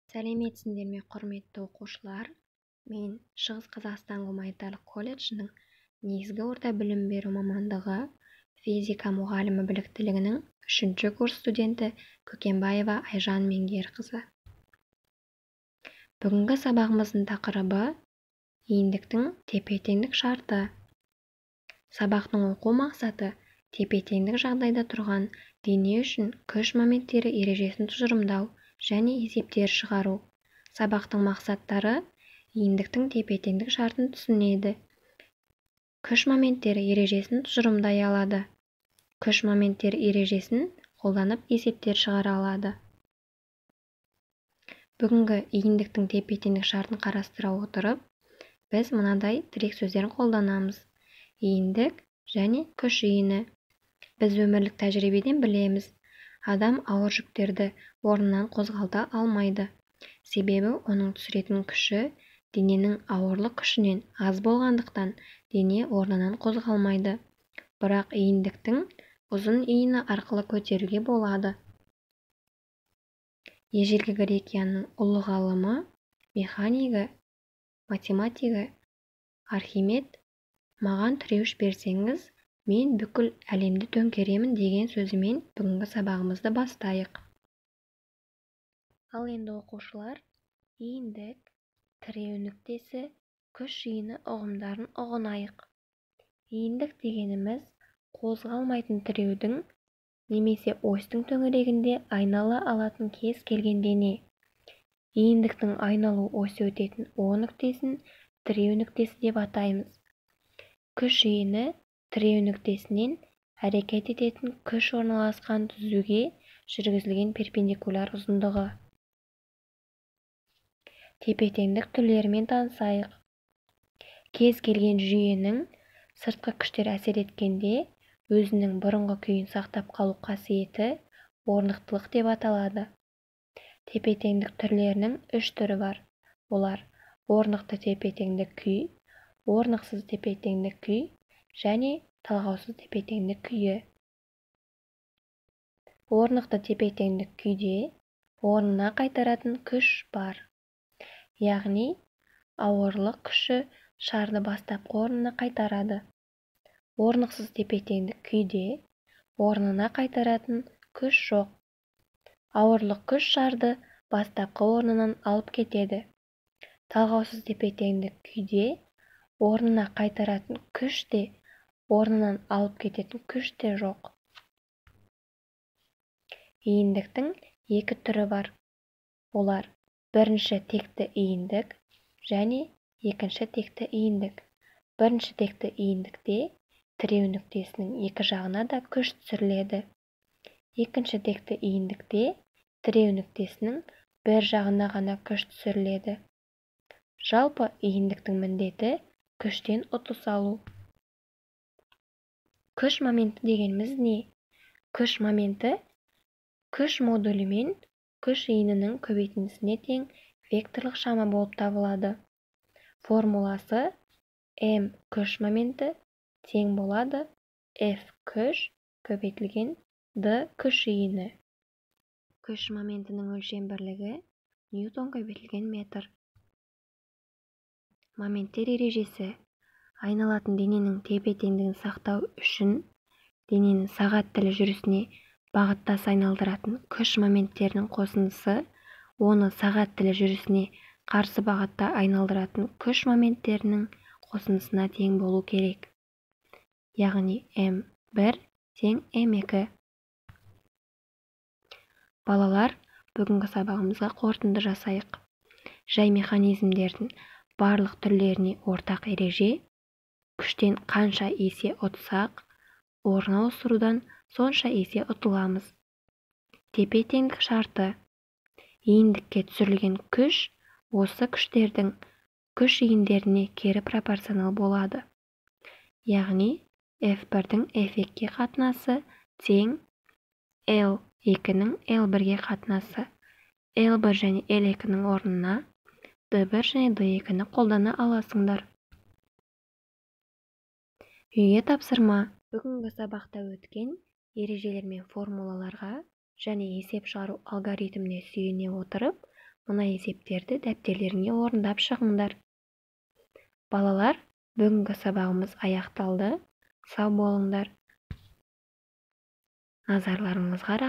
Сәлеметсіңдер ме, құрметті оқушылар! Мен Шығыс Қазақстан гуманитарлық колледжінің негізгі орта білім беру мамандығы физика мұғалімі біліктілігінің 3-ші курс студенті Көкенбаева Айжан Менгерқызы. Бүгінгі сабағымыздың тақырыбы иіндіктің тепе-теңдік шарты. Сабақтың оқу мақсаты тепе-теңдік жағдайда тұрған дене үшін күш моменттері ережесін тұжырымдау және есептер шығару. Сабақтың мақсаттары иіндіктің тепе-теңдік шартын түсінеді. Күш моменттері ережесін тұжырымдай алады. Күш моменттері ережесін қолданып есептер шығара алады. Бүгінгі иіндіктің тепе-теңдік шартын қарастыра отырып, біз мынадай тірек сөздерін қолданамыз. Иіндік және күш иіні. Біз өмірлік тәжірибеден білеміз. Адам ауыр жүктерді орнынан қозғалта алмайды. Себебі оның түсіретін күші дененің ауырлық күшінен аз болғандықтан дене орнынан қозғалмайды. Бірақ иіндіктің ұзын иіні арқылы көтеруге болады. Ежелгі Грекияның ұлы ғалымы, механигі, математигі Архимед «Маған тіреуіш берсеңіз, мен бүкіл әлемді төңкеремін» деген сөзімен бүгінгі сабағымызды бастайық. Ал енді оқушылар, иіндік, тіреу нүктесі, күш иіні ұғымдарын ұғынайық. Иіндік дегеніміз қозғалмайтын тіреудің немесе осьтің төңірегінде айнала алатын кез келген дене. Иіндіктің айналу осі өтетін О нүктесін тіреу нүктесі деп атаймыз. Күш иіні тіреу нүктесінен әрекет ететін күш орналасқан түзуге жүргізілген перпендикуляр ұзындығы. Тепе-теңдік түрлерімен танысайық. Кез келген жүйенің сыртқы күштер әсер еткенде өзінің бұрынғы күйін сақтап қалу қасиеті орнықтылық деп аталады. Тепе-теңдік түрлерінің үш түрі бар. Олар орнықты тепе-теңдік күй, орнықсыз тепе-теңдік күй және талғаусыз тепе-теңдік күйі. Орнықты тепе-теңдік күйде орнына қайтаратын күш бар. Яғни ауырлық күші шарды бастапқы орнына қайтарады. Орнықсыз тепе-теңдік күйде орнына қайтаратын күш жоқ. Ауырлық күш шарды бастапқы орнынан алып кетеді. Талғаусыз тепе-теңдік күйде орнына қайтаратын күш те, орнынан алып кететін күш те жоқ. Иіндіктің екі түрі бар. Олар бірінші текті иіндік және екінші текті иіндік. Бірінші текті иіндікте тіреу нүктесінің екі жағына да күш түсіріледі. Екінші текті иіндікте тіреу нүктесінің бір жағына ғана күш түсіріледі. Жалпы иіндіктің міндеті күштен ұтыс алу. Күш моменті дегеніміз не? Күш моменті күш модулі мен күш иінінің көбейтіндісіне тең векторлық шама болып табылады. Формуласы М күш моменті тең болады F күш көбейтілген D күш иіні. Күш моментінің өлшем бірлігі ньютон көбейтілген метр. Моменттер ережесі айналатын дененің тепе-теңдігін сақтау үшін денені сағат тілі жүрісіне бағыттас айналдыратын күш моменттерінің қосындысы оны сағат тілі жүрісіне қарсы бағытта айналдыратын күш моменттерінің қосындысына тең болу керек. Яғни М1 тең М2. Балалар, бүгінгі сабағымызға қорытынды жасайық. Жай механизмдердің барлық түрлеріне ортақ ереже күштен қанша есе ұтсақ, орын ауыстырудан сонша есе ұтыламыз. Тепе-теңдік шарты. Иіндікке түсірілген күш осы күштердің күш иіндеріне кері пропорционал болады. Яғни F1-дің F2-ге қатынасы тең L2-нің L1-ге қатынасы. L1 және L2-нің орнына D1 және D2-ні қолдана аласыңдар. Үйге тапсырма. Бүгінгі сабақта өткен ережелер мен формулаларға және есеп шығару алгоритміне сүйене отырып, Мына есептерді дәптерлеріңе орындап шығыңдар. Балалар, бүгінгі сабағымыз аяқталды. Сау болыңдар. Назарларыңызға рахмет.